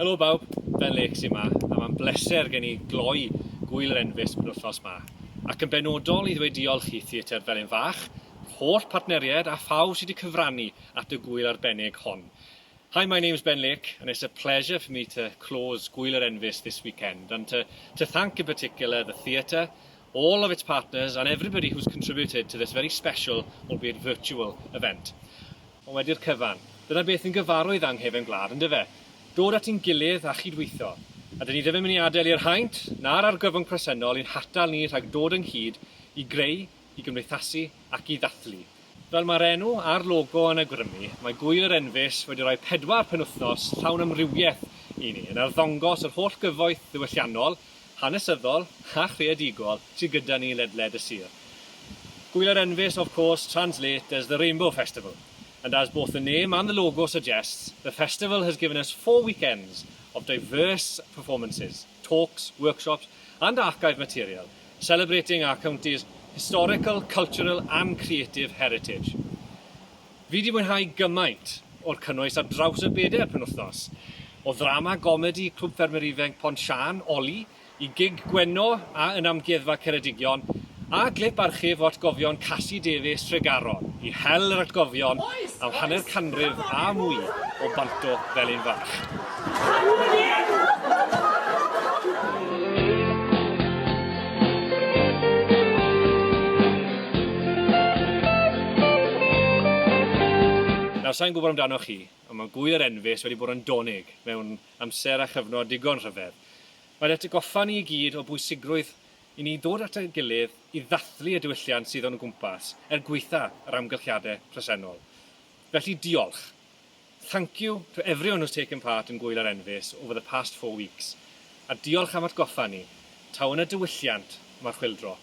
Helo bawb, Ben Lake sy 'ma, a mae'n bleser gen i gloi Gŵyl yr Enfys penwythnos 'ma. Ac yn benodol i ddweud diolch i Theatr Felin Fach, holl partneriaid a phawb sydd wedi cyfrannu at y gŵyl arbennig hon. Hi, my name's Ben Lake, and it's a pleasure for me to close Gŵyl yr Enfys this weekend, and to, to thank in particular the theatre, all of its partners and everybody who's contributed to this very special, albeit virtual, event. Ond wedi'r cyfan, dyna beth yn gyfarwydd â nghefen gwlad, yndyfe? Dod at ein gilydd a chydweithio. A 'dyn ni ddim yn mynd i adael i'r haint na'r argyfwng presennol i'n hatal ni rhag dod ynghyd i greu, i gymdeithasu ac i ddathlu. Fel mae'r enw a'r logo yn awgrymu, mae Gŵyl yr Enfys wedi rhoi pedwar penwythnos llawn amrywiaeth i ni, yn arddangos yr holl gyfoeth ddiwylliannol, hanesyddol a chreadigol sydd gyda ni ledled y sir. Gŵyl yr Enfys, of course, translate as the Rainbow Festival, and as both the name and the logo suggests, the festival has given us four weekends of diverse performances, talks, workshops and archive material, celebrating our county's historical, cultural and creative heritage. Fi 'di mwynhau gymaint o'r cynnwys ar draws y bedair penwythnos. O ddrama gomedi Clwb Ffermwyr Ifainc Pont Siân, Oli, i gig Gwenno a yn Amgueddfa Ceredigion, a glip archif o atgofion Casi Davies Tregaron, i hel yr atgofion am hanner canrif a mwy o banto Felin Fach. Nawr, sa i'n gwybod amdanoch chi, ond mae Gŵyl yr Enfys wedi bod yn donig mewn amser a chyfnod digon rhyfedd. Mae'n atgoffa ni i gyd o bwysigrwydd i ni ddod at ein gilydd i ddathlu y diwylliant sydd o'n gwmpas, er gwaetha yr amgylchiadau presennol. Felly, diolch. Thank you to everyone who's taken part in Gŵyl yr Enfys over the past four weeks, a diolch am atgoffa ni, taw yn y diwylliant mae'r chwyldro.